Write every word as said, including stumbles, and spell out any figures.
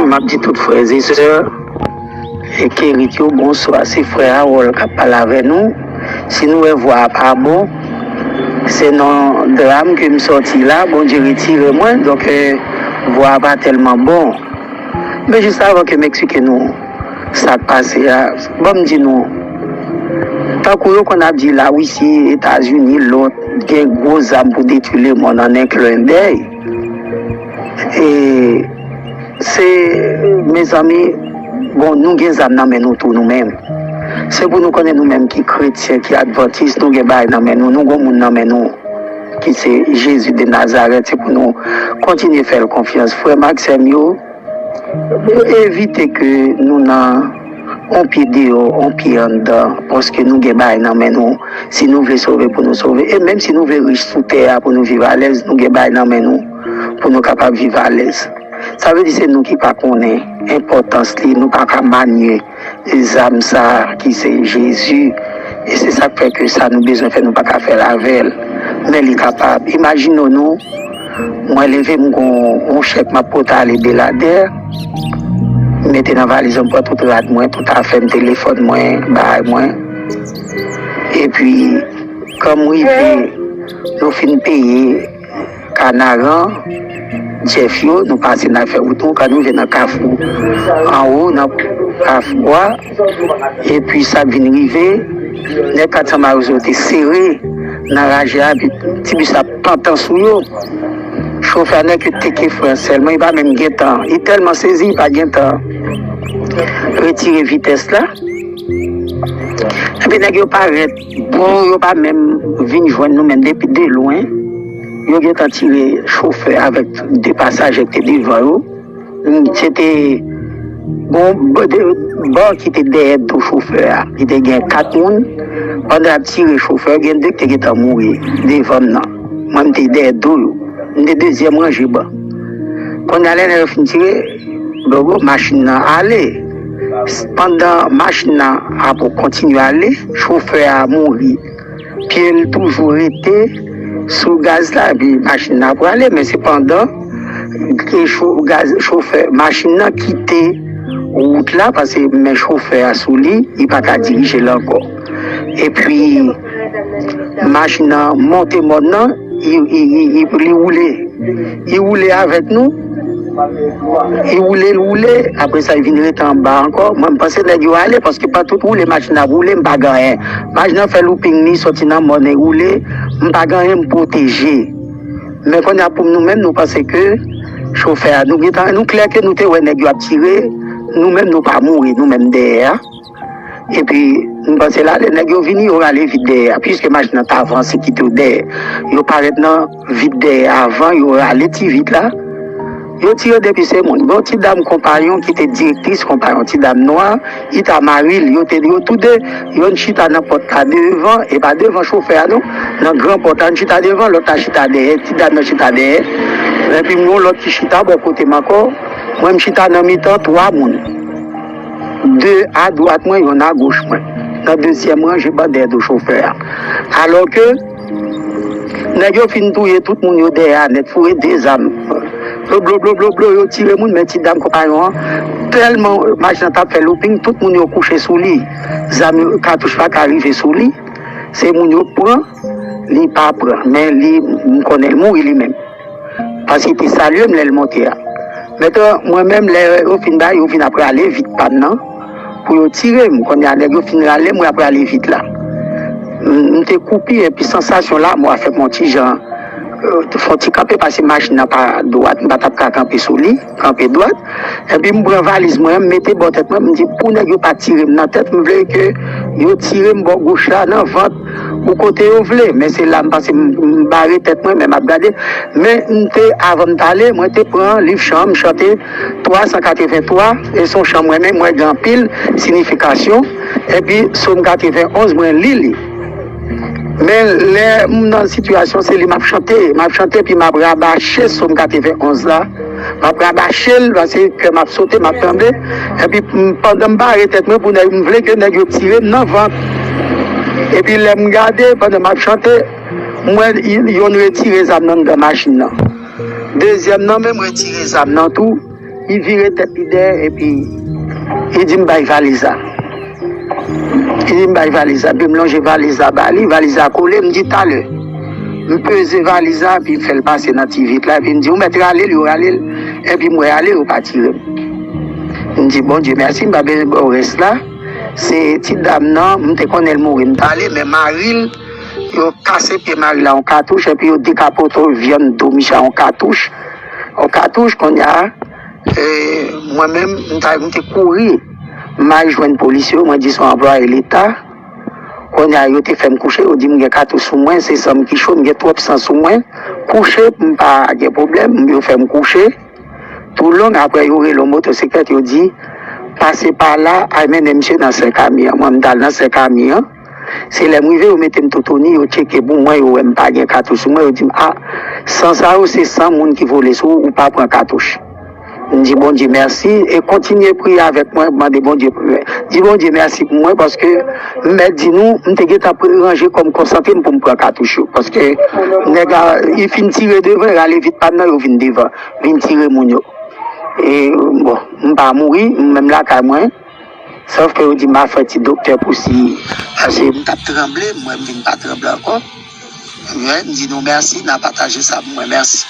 M ap di tout frè e sè e Kerit yo, bonswa. Se frè Harold k ap pale avè nou. Si nou wè vwa a pa bon, se nan dram ke m sòti la, Bondye retire mwen, donk, eh, vwa a pa tèlman bon. Men jis avan ke m eksplike nou sa k pase a, ban m di nou, tankou yo konn ap di Larisi, Etazini, lòt, gen gwo zam pou detwi lemonn an en klen dèy. E se, mezanmi, bon, nou gen zam nan men nou tou, nou menm. Se pou nou konnen, nou menm ki kretyen, ki advantis, nou gen bagay nan men nou, nou gon moun nan men nou ki se Jezi de Nazarèt. Se pou nou kontinye fè l konfyans. Frè m ak sè m yo, evite ke nou nan on pye deyò, on pye anndan, paske nou gen bagay nan men nou. Si nou vle sove, pou nou sove. E menm si nou vle rich sou tè a pou nou viv alèz, nou gen bagay nan men nou pou nou kapab viv alèz. Sa vle di se nou ki pa konnen enpòtans li, nou pa ka manye zam sa a ki se Jezi. E se sa k fè ke sa nou bezwen fè, nou pa ka fè l avè l. Men li kapab. Imajine w non, mwen leve, m gon yon chèk m ap pote ale Beladè, m mete nan valiz mwen, m pran tout rad mwen, tout afè m, telefòn mwen, bagay mwen. Epi, kan m rive, nou fin peye Kanaran, Jèf yo, nou pase n al fè wout nou, kan nou rive nan Kafou anwo, nan Kafou a, epi sa k vin rive, nèg kat san mayo yo te sere nan raje a, epi ti bis la pantan sou yo. Chofè a, nèg yo teke frè sèlman, li pa menm gen tan. Li tèlman sezi, li pa gen tan retire vitès la. Epi nèg yo parèt, bon, yo pa menm vin jwenn nou menm depi de lwen. Yo gentan tire chofè avèk de pasaje ki te devan yo. Se te bon, ban ki te dèyè do chofè a, ki te gen kat moun. Pandan y ap tire chofè, gen de ki te gentan mouri devan m nan. Mwen, m te dèyè do yo. M te dezyèm ranje ban. Kounye a, lè nèg yo fin tire, gogo, machin nan ale. Pandan machin nan ap kontinye ale, chofè a mouri. Pye l toujou rete sou gaz la, epi machin nan prale, men sepandan, ke cho-, gaz, chofè machin nan kite wout la, paske men chofè a sou li, li pa ka dirije l ankò. Epi, machin nan monte mòn nan, li, li, li, li, li woule. Li woule avèk nou. Li woule, li woule. Apre sa, li vin rete anba ankò. Mwen, m panse nèg yo ale, paske pandan tout woule machin nan ap woule, m pa gen anyen. Machin nan fè looping, li soti nan mòn, li woule. M pa gen anyen, m pwoteje. Men kounye a, pou nou menm, nou panse ke chofè a, nou gentan, nou klè ke nou te wè nèg yo ap tire, nou menm, nou pa mouri, nou menm dèyè a. Epi, m panse la, lè nèg yo vini, yo rale vit dèyè a. Piske machin nan t avanse, kite yo dèyè. Yo parèt nan vit dèyè a avan, yo rale ti vit la. Yo tire depi se moun. Gon ti dam konpayon ki te direktris konpayon, ti dam nwa, li t a mari l. Yo te, yo toude, yonn chita nan pòt la devan, e pa devan chofè a non, nan gran pòt la, yonn chita devan, lòt la chita dèyè, ti dam nan chita dèyè. Epi, m gon lòt ki chita bò kote m ankò. Mwen, m chita nan mitan twa moun. De a dwat mwen, yonn a goch mwen. Nan dezyèm ranje ban dèyè do chofè a. Alò ke nèg yo fin touye tout moun yo dèyè a nèt, foure de zam. Blo, blo, blo, blo, blo, yo tire moun, men ti dam konpayon an, tèlman machin nan t ap fè looping, tout moun yo kouche sou li. Zam yo, katouch pa ka rive sou li. Se moun yo pran, li pa pran. Men li, m konnen l mouri li menm. Paske li te salye m lè l monte a. Mentnan, mwen menm, lè yo fin bay, yo vin ap rale vit pa m nan, pou yo tire m. Kounye a, nèg yo fin rale m, mwen ap rale vit la. M, m te kwoupi, epi sansasyon lanmò a fè m yon ti jan, euh, fè yon ti kanpe, paske machin nan pa dwat, m pa t ap ka kanpe sou li, kanpe dwat. Epi m pran valiz mwen, m mete bò tèt mwen, m di, pou nèg yo pa tire m nan tèt, m vle ke yo tire m bò goch la, nan vant, ou kote yo vle. Men se la m panse m, m bare tèt mwen, men m ap gade. Men m te, avan m t ale, mwen te pran liv chan, m chante twa san katrevenntwa, e se yon chan mwen menm, mwen gen anpil siyifikasyon. Epi, Sòm katrevenonz, mwen li li. Men lè m nan sitiyasyon, se li m ap chante. M ap chante, epi m ap rabache Sòm katrevenonz la. M ap rabache l, paske kè m ap sote, m ap tranble. Epi, m, pandan m bare tèt mwen pou nèg, m vle ke nèg yo tire m nan vant. Epi, lè m gade, pandan m ap chante, m wè y-, yonn retire zam nan anndan machin nan. Dezyèm nan menm retire zam nan tou. Li vire tèt li dèyè epi li di m bay valiz la. Li di m bay valiz la, epi m lonje valiz la ba li, valiz la kole, m di talè. M peze valiz la, epi m fè l pase nan ti vit la, epi m di ou mèt rale l, yo rale l, epi m wè ale, yo pa tire m. M di Bondye mèsi, m pa bezwen ba w rès la. Se ti dam nan, m te konnen l mouri, m t ale, men mari l, yo kase pye mari l a yon katouch, epi yo dekapote vyann do misye a yon katouch. Yon katouch, kounye a, e, mwen menm, m ta, m te kouri, m al jwenn polis yo, mwen di se yon anplwaye leta. Kounye a, yo te fè m kouche, yo di m gen katouch sou mwen, se san m ki cho, m gen twòp san sou mwen. Kouche, m pa gen pwoblèm, yo fè m kouche. Toulong, apre yo rele yon motosiklèt, yo di, pase pa la, al mennen misye nan Sèkami an. Mwen, m t al nan Sèkami an. Se lè m rive, yo mete m toutouni, yo tcheke pou mwen, yo wè m pa gen katouch sou mwen, yo di m, a, san sa yo, se san moun ki vole sou ou, ou pa pran katouch. M di Bondye mèsi e kontinye priye avèk mwen, mande Bondye pou mwen. Di Bondye mèsi pou mwen paske m mèt di nou, m te gentan pre- ranje kò m konsantre m pou m pran katouch yo. Paske nèg la, li fin tire devan, rale vit pa m nan, yo vin devan, vin tire moun yo. E bon, m pa mouri, m menm lakay mwen. Sòf ke yo di m al fè ti doktè pou si, paske m t ap tranble, mwen m vin pa tranble ankò. Wi, m di nou mèsi, n a pataje sa pou mwen, mèsi.